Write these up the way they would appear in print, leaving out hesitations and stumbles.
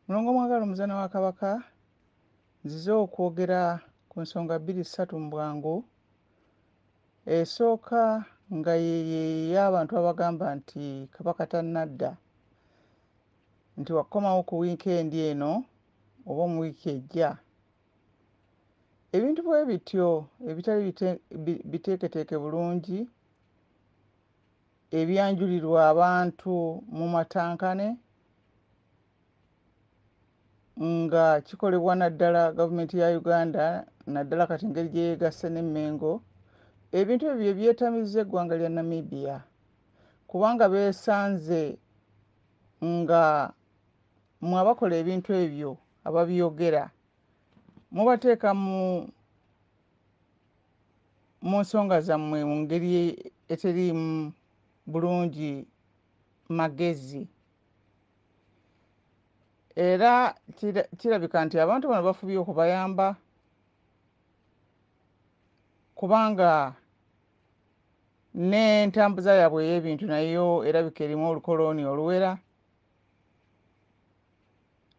Mulongo Mwagala Omuzaana wa Kabaka, nzize okwogera ku nsonga bbiri ssatu mu bwangu. Esooka nga ye y'abantu abagamba nti Kabaka tannadda, nti wakukomawo ku wiikendi eno oba mu wiiki ejja. Ebintu bwe bityo ebitali biteeketeeke bulungi ebyanjulirwa abantu mu matankane nga kikolebwa naddala gavumenti ya Uganda naddala kati engeri gye yeegasse ne Mmengo, ebintu ebyo bye byetamizza eggwanga lya Namibia kubanga beesanze nga mmwe abakola ebintu ebyo ababyogera mubateeka mu nsonga zammwe mu ngeri eteriimu bulungi magezi. Era kirabika nti abantu bano bafubye okubayamba kubanga n'entambuza yaabwe ey'ebintu nayo erabika erimu olukolooni oluwera.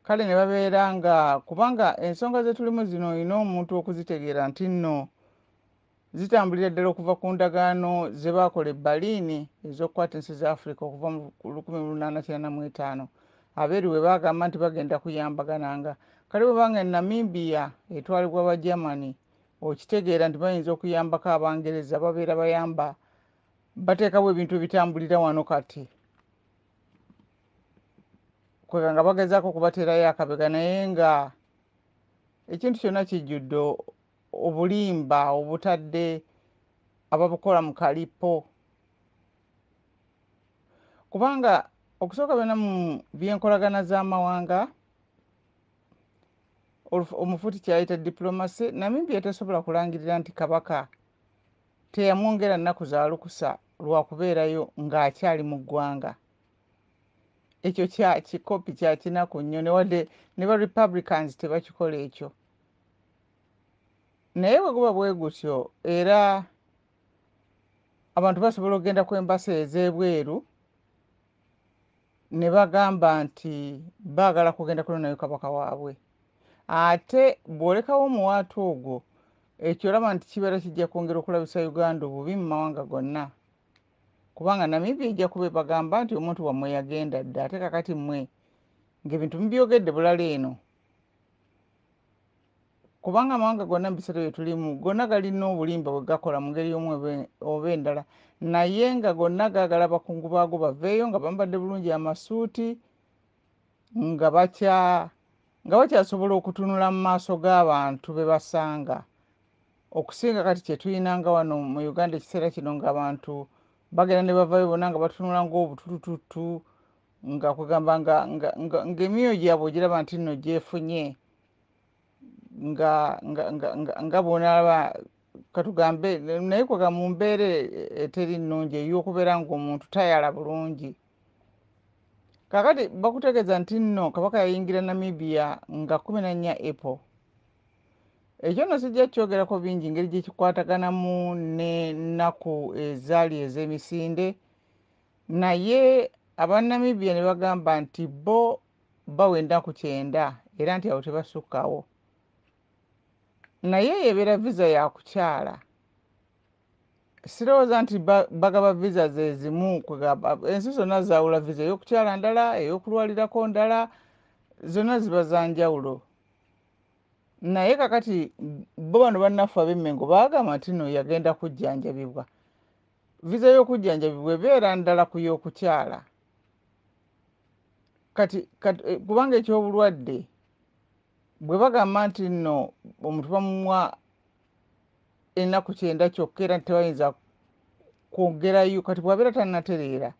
Kale ne babeera nga kubanga ensonga ze tulimu zino olina omuntu okuzitegeera nti nno zitambulira ddala okuva ku ndagaano ze baakola e Berlin ez'okukwata ensi za Africa okuva mu 1895 abeeru bwe baagamba nti bagenda kuyambagananga. Kale bwe banga Namibia etwalibwa ba Germany, okitegeera nti bayinza okuyambako Abangereza babeera bayamba bateekawo ebintu ebitambulira wano kati kwega nga bagezaako okubateerayo akabega, naye nga ekintu kyonna kijjudde obulimba obutadde ababukola mu kalipo. Kubanga okusooka byonna mu by'enkolagana z'amawanga omufuti kyayita diplomacy, Namibia tesobola kulangirira nti Kabaka teyamwongera nnaku za lukusa lwa kubeerayo ng'akyali mu ggwanga. Ekyo kya kikopi kya kinaku nnyo, newadde ne ba Republicans tebakikola ekyo. Naye bwe guba bwe gutyo, era abantu basobola okugenda ku embasi ez'ebweru ne bagamba nti baagala kugenda kunonayo kabaka waabwe. Ate bw'olekawo omuwaatwa ogwo, ekyo olaba nti kibeera kijja kwongera okulabisa Uganda obubi mu mawanga gonna, kubanga Namibia ejja kuba ebagamba nti omuntu wammwe yagenda dda, ate kakati mmwe ng'ebintu mubyogedde bulala eno. Kubanga amawanga gonna mu biseera bye tulimu gonna galina obulimba bwe gakola mu ngeri y'omu oba endala, naye nga gonna gaagala abakungu baago baveeyo nga bambadde bulungi amasuuti, nga bakyasobola okutunula mu maaso g'abantu be basanga, okusinga kati kye tulina nga wano mu Uganda ekiseera kino ng'abantu bagenda ne bavaayo bonna nga batunula ng'obutututtu, nga kugamba ng'emyoyo gyabwe ogiraba nti nno gyefunye, nga bw'onalaba katugambe, naye kwega mu mbeera eteri nnungi ey'okubeera ng'omuntu tayala bulungi. Kaakati bakutegeeza nti nno Kabaka yayingira Namibia nga 14 April. Ekyo nno sijja kukyogerako bingi ngeri gye kikwataganamu n'ennaku ezaali ez'emisinde, naye aba Namibia ne bagamba nti bo bawa ennaku 90 era nti awo tebasukkawo. Naye eyo ebeera visa ya kukyala. Sirowooza nti bagaba visa ze zimu, kwegamba ensi zonna zaawula visa ey'okukyala ndala, ey'okulwalirako ndala, zonna ziba za njawulo. Naye kakati bo bano bannaffe ab'Emmengo baagamba nti nno yagenda kujjanjabibwa. Visa y'okujjanjabibwa ebeera ndala ku y'okukyala. Kati kubanga eky'obulwadde bwe bagamba nti nno omuntu bamuwa ennaku 90 kyokka era tebayinza kwongerayo, kati bw'abeera tannatereera,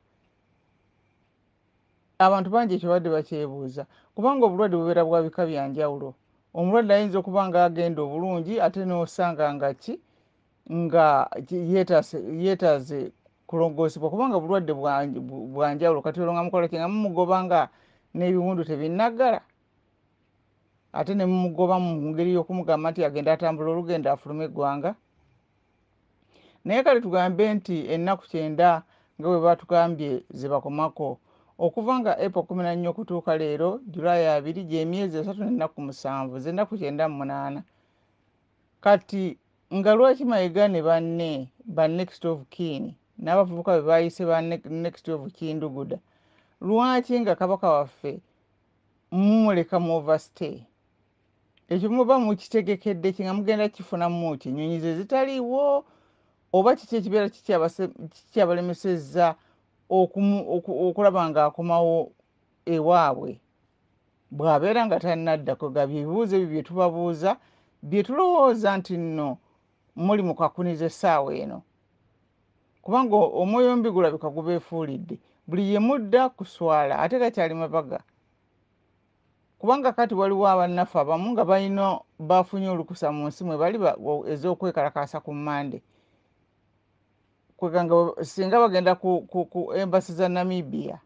abantu bangi ekyo badde bakyebuuza, kubanga obulwadde bubeera bwa bika bya njawulo. Omulwadde ayinza okuba nga agenda obulungi ate n'osanga nga ki nga yeetaaze kulongoosebwa, kubanga obulwadde bwa njawulo. Kati olwo nga mukola ki? Nga mumugoba nga n'ebiwundu tebinnaggala, ate ne mumugoba mu ngeri y'okumugamba nti agenda atambula olugendo afulume eggwanga. Naye kale tugambe nti ennaku 90 nga bwe batugambye ze bakomako, Okuva nga April 14 okutuuka leero July 2 gy'emyezi 3 n'ennaku 7, z'ennaku 98. Kati nga lwaki Mayiga ne banne ba next of kin n'abavubuka be baayise ba next of Kinduguda, lwaki nga Kabaka waffe mumuleka mu overstay? Ekyo muba mukitegekedde ki nga mugenda kifunamu ki? Nnyonyi ze zitaliiwo oba kiki ekibeera kikyabalemesezza okulaba ng'akomawo ewaabwe bw'abeera nga tannadda? Kwegabye ebibuuzo ebyo bye tubabuuza bye tulowooza nti nno muli mu kakuniza essaawa eno, kubanga omwoyo omubi gulabika gubeefuulidde buli ye mudda kuswala ate gakyali mabaga. Kubanga kati waliwo abannaffe abamu nga balina bafunye olukusa mu nsi mwe bali ez'okwekalakaasa ku Mmande, kweganga singa bagenda ku embassy za Namibia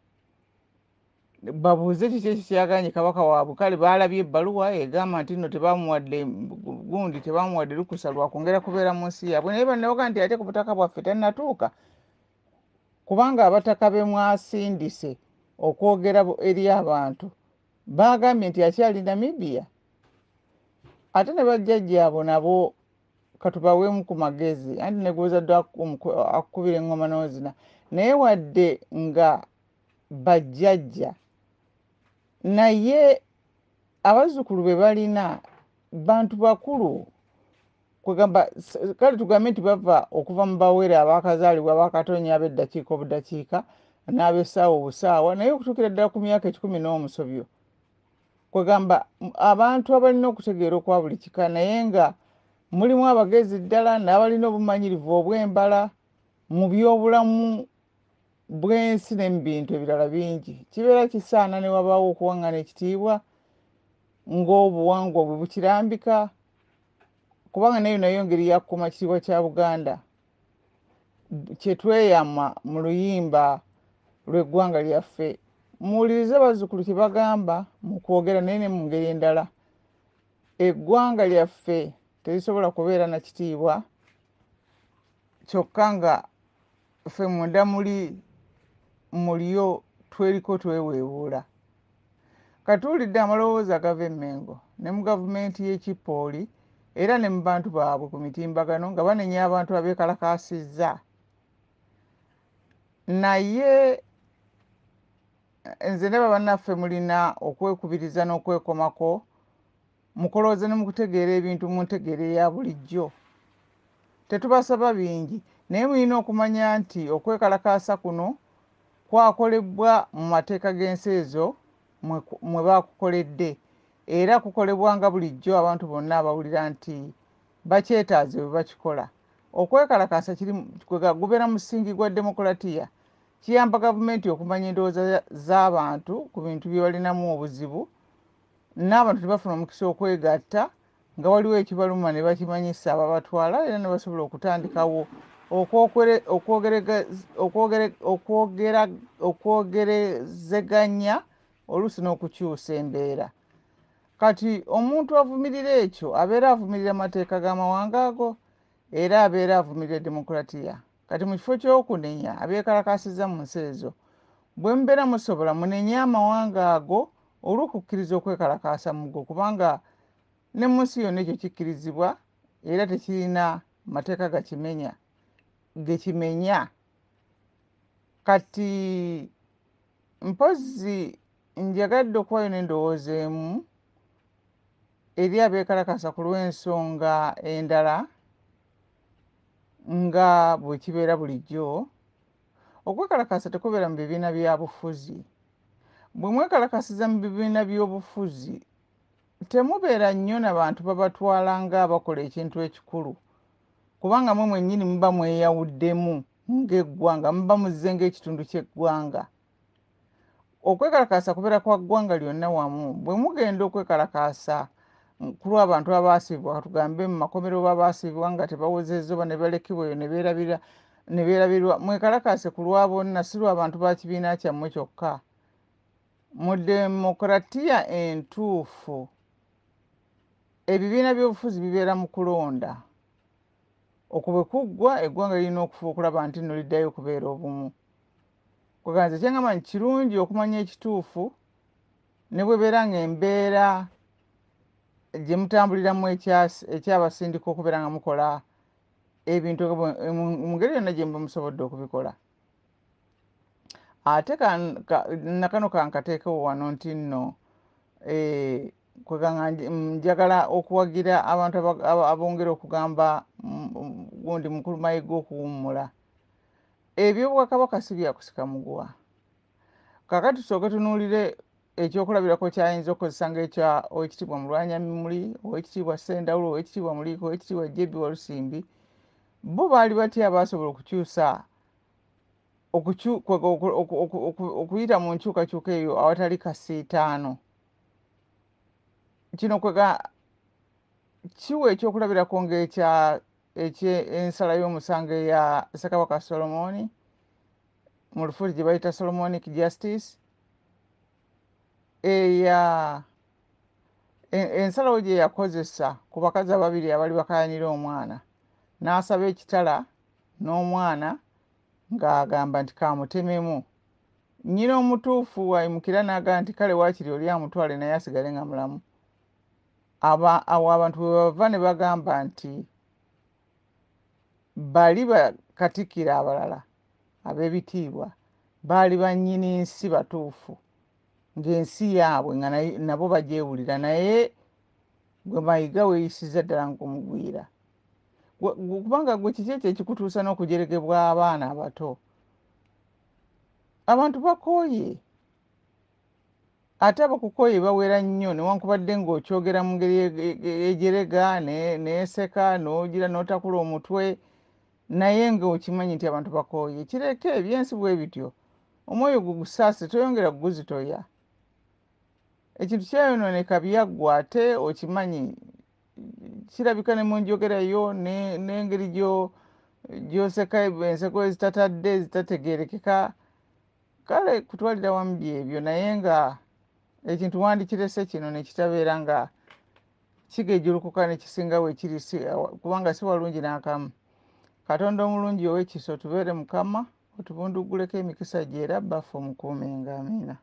babuuze kiki ekikyaganye Kabaka waabwe. Kale baalabye ebbaluwa egamba nti nno tebamuwadde gundi, tebamuwadde lukusa lwakwongera kubeera mu nsi yaabwe, naye bannabaga nti ate ku butaka bwaffe tannatuuka, kubanga abataka be mwasindise okwogera eri abantu baagambye nti akyali Namibia. Ate ne bajjajjaabo nabo katubaweemu ku magezi, anti ne gw'ozadde akukubira eŋŋoma n'ozina, naye wadde nga bajjajja naye abazzukulu be balina bantu bakulu. Kwegamba kale tugambe nti bava okuva mu bawere abakazaalibwa abakatonya ab'eddakiika obudakiika n'ab'essaawa obusaawa, naye okutuukira ddala ku myaka 100. Kwegamba abantu abalina okutegeera okwa buli kika, naye nga mulimu abagezi ddala n'abalina obumanyirivu obw'embala mu byobulamu bw'ensi ne mu bintu ebirala bingi. Kibeera kisaana ne wabaawo okuwaŋŋana ekitiibwa ng'obuwangwa bwe bukirambika, kubanga nayo nayo ngeri ya kukuuma kitiibwa kya Buganda kye tweyama mu luyimba lw'eggwanga lyaffe. Muwulirize bazzukulu kye bagamba mu kwogera, naye ne mu ngeri endala. Eggwanga lyaffe terisobola kubeera na kitiibwa kyokka nga ffe munda muli mulyo tweriko tweweebuula. Katuwulidde amaloboozi agava e Mmengo ne mu gavumenti y'Ekipooli era ne mu bantu baabwe ku mitimbagano nga banenya abantu abeekalakaasizza, naye nze ndaba bannaffe mulina okwekubiriza n'okwekomako mukulowooza ne mu kutegeera ebintu mu ntegeera eya bulijjo. Tetubasaba bingi, naye mulina okumanya nti okwekalakaasa kuno kwakolebwa mu mateeka g'ensi ezo mwe baakukoledde, era kukolebwa nga bulijjo abantu bonna abawulira nti bakyetaaze bwe bakikola. Okwekalakaasa gubeera musingi gwa demokulatiya, kiyamba gavumenti okumanya endowooza z'abantu ku bintu bye balinamu obuzibu, n'abantu tebafuna omukisa okwegatta nga waliwo ekibaluma ne bakimanyisa ababatwala, era ne basobola okutandikawo okwogerezeganya oluusi n'okukyusa embeera. Kati omuntu avumirira ekyo abeera avumirira mateeka g'amawanga ago, era abeera avumirira demokulatiya. Kati mu kifo ky'okunenya abeekalakaasizza mu nsi ezo, bwe mubeera musobola munenye amawanga ago olw'okukkiriza okwekalakaasa mu go, kubanga ne mu nsi yonna ekyo kikkirizibwa era tekirina mateeka gekimenya. Kati mpozzi njagadde okuwaayo n'endowooza emu eri abeekalakaasa ku lw'ensonga endala nga bwe kibeera bulijjo. Okwekalakaasa tekubeera mu bibiina bya bufuzi. Bwe mwekalakaasiza mu bibiina by'obufuzi temubeera nnyo na bantu babatwala ng'abakola ekintu ekikulu, kubanga mwe mwennyini muba mweyawuddemu ng'eggwanga, muba muzze ng'ekitundu ky'eggwanga. Okwekalakaasa kubeera kwa ggwanga lyonna wamu. Bwe mugenda okwekalakaasa ku lw'abantu abaasibibwa, katugambe mu makomero oba abaasibibwa nga tebawozezza oba ne balekebwa eyo ne beerabirwa, mwekalakaase ku lwa bonna, si lwa bantu ba kibiina kyammwe kyokka. Mu demokulatiya entuufu ebibiina by'obufuzi bibeera mu kulonda. Okwo bwe kuggwa eggwanga lirina okufuba okulaba nti nno liddayo okubeera obumu. Kwegamba nze kyengamba nti kirungi okumanya ekituufu ne bwebeera ng'embeera gye mutambuliramu ekyabasindika okubeera nga mukola ebintu mu ngeri yonna gye muba musobodde okubikola. Ate nakano kankateekewo wano nti nno kwegamba njagala okuwagira abantu abongera okugamba gundi Mukulu Mayiga okuwummula. Ebyobwakabaka si byakusika muguwa. Kaakati tusooke tunuulire ekyokulabirako kyayinza okukozesa ng'ekya Oweekitiibwa Mulwanyamimuli, Oweekitiibwa Ssendawula, Oweekitiibwa Muliika, Oweekitiibwa JB Walusimbi. Bo baali batya abaasobola okukyusa okuyita mu nkyukakyuka eyo awatali kasiitaano? Kino kwega kiwa ekyokulabirako ng'ekya eky'ensala y'omusango eya Ssekabaka Solomoni mu lufuuti gye bayita Solomonic Justice, eya ensalawo gye yakozesa ku bakazi ababiri abali bakayanira omwana, n'asaba ekitala n'omwana ng'agamba nti kamutememu. Nnyina omutuufu ayimukira n'agamba nti kale waakiri oli amutwale naye asigale nga mulamu. Awo abantu bwe bava ne bagamba nti bali bakatikkiro abalala ab'ebitiibwa baali bannyini nsi batuufu, ng'ensi yaabwe nga nabo bagyewulira, naye gwe Mayiga weeyisizza ddala ng'omugwira. Kubanga gwe kiki ekyo ekikutuusa n'okujeregebwa abaana abato? Abantu bakooye, ate abakukooye bawera nnyo, newankubadde ng'okyogera mu ngeri ejerega neeseka n'ogira n'otakula omutwe, naye ng'okimanyi nti abantu bakooye. Kireke ebyensi bwe bityo, omwoyo gwo gusaase, toyongera kuguzitoya. Ekintu kyayonooneka byaggwa, ate okimanyi kirabika ne mu njogera yo n'engeri gy'oseka enseko ezitatadde ezitategeerekeka. Kale kutwalira wamu byebyo, naye nga ekintu wandikirese kino ne kitabeera nga kigejjulukuka ne kisinga we kiri, kubanga si walungi n'akamu. Katonda omulungi ow'ekisa otubeere Mukama, otubundugguleko emikisa gye era bbaffe omukuumenga. Amiina.